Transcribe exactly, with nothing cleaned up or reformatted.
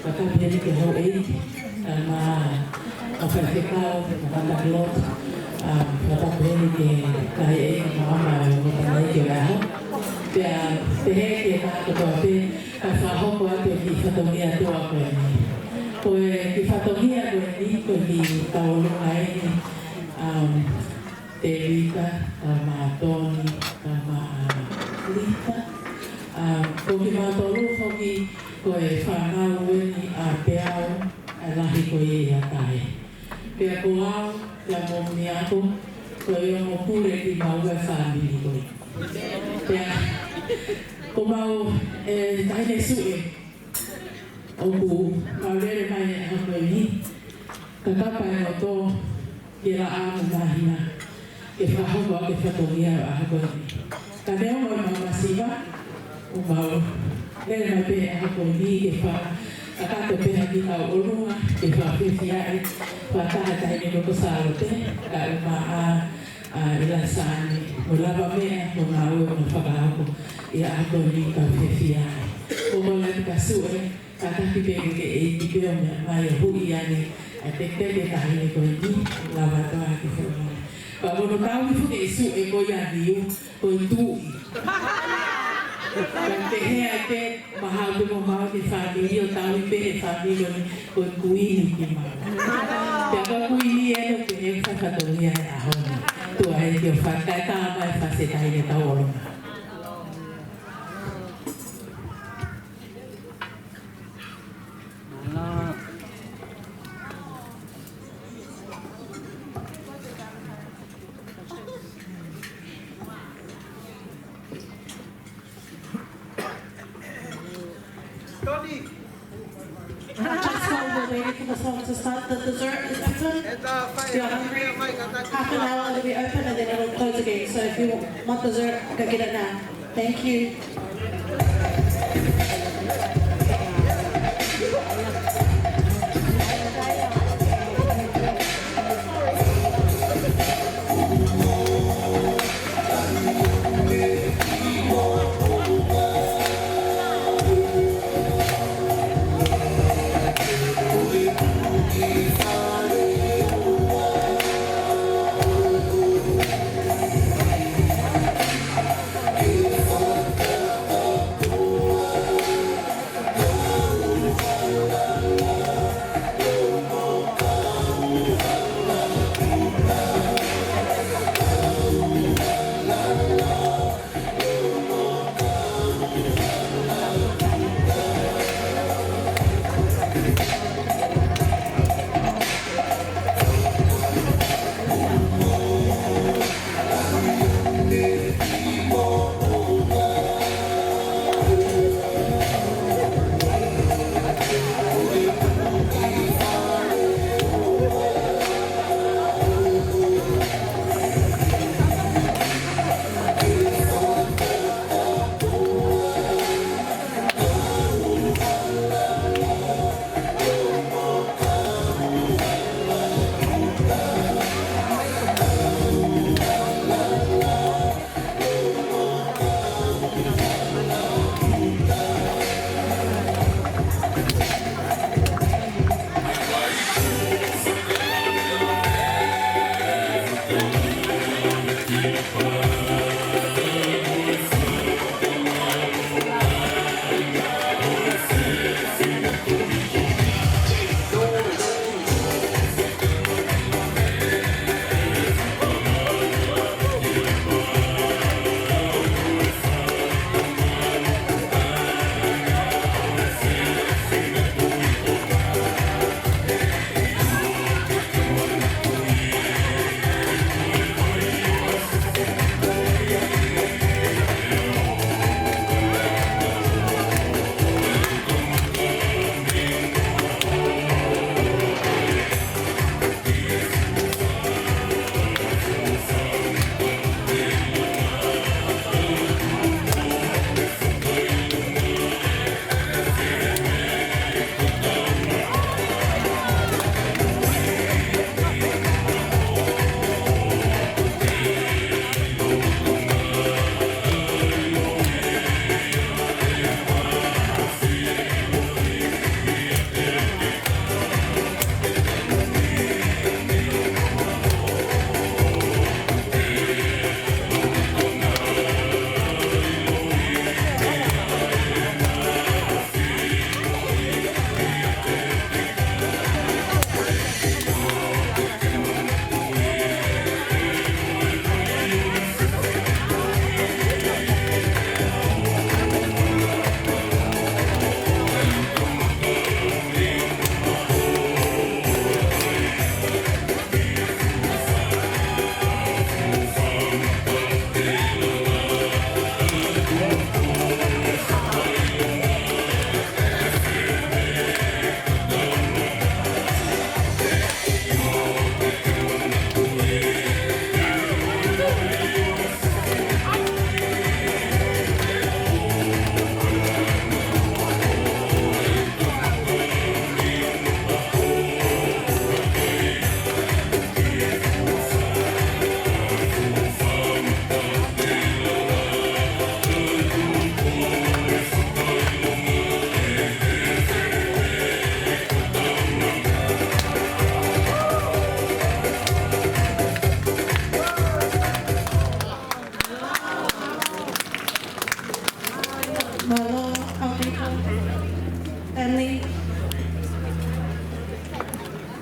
Fakatapu heni ki he houʻeiki, ʻa, mo e faifekau, mo e kau taki lotu, ʻa, fakatapu heni ki he ngaahi ʻeiki mo e kau ʻofa ʻo e ʻaho ni. Pea pehē ki he kakai kotoa pē, ʻa e fakahoko atu e kiʻi fatongia tō ko eni. Ko e kiʻi fatongia ko eni, ko e kiʻi tauʻolunga eni, um, Tēvita, ʻa, mo Toni, ʻa, mo Lita. ʻA, ko kimautolu foki ko e fānau eni ʻa Peau, ʻa e lahi ko ia ʻi Haʻatai. Pea ko au, pea mo Miako, ko e ongo pule ʻi maua e fāmili ko ē. Pea, ko mau, ʻe, taʻahine Suʻe, ʻoku mau lele mai he ʻaho ko eni, ka kapa e loto ke laʻā mo māhina, ke fakahoko ʻaki e fatongia ʻo e ʻaho ko eni. Ka neongo ʻemau masiva, ʻoku mau lele mai pē he ʻaho ko eni ke fakakakato pē ha kiʻi tauʻolunga, ke fakafiefiaʻi fakataha e Taʻahine Loko Sālote, kae ʻumaʻā ʻa ʻIlaisaane, mo e lavameʻa, mo e ngāue ʻoku na fakahoko ʻi he ʻaho ko eni, kau fiefia ai. Ko mau lele ka Suʻe, kātaki pē ke ʻEiki pē ʻo meʻa mai ʻo huʻi ange ʻa e teketeke ʻa e taʻahine ko eni, lava atu ʻa e kiʻi folofola. Pea mo hono tauhi foki ʻe Suʻe ko ia ʻa Niu, ko e tuʻi. Ka pehē ai pē, mahalo pē mo maʻu e fāmili ʻo tauhi pē he fāmili ko eni, ko e kuini kimaua. Pea ko e kuini eni ʻoku pehē ʻoku fai fatongia he ʻaho ni. Tuʻa ʻEiki ʻofa, kae tā mai e fasi e taʻahine tauʻolunga. Just while we're waiting for the song to start, the dessert is open. If you're hungry, half an hour it'll be open and then it'll close again. So if you want dessert, go get it now. Thank you.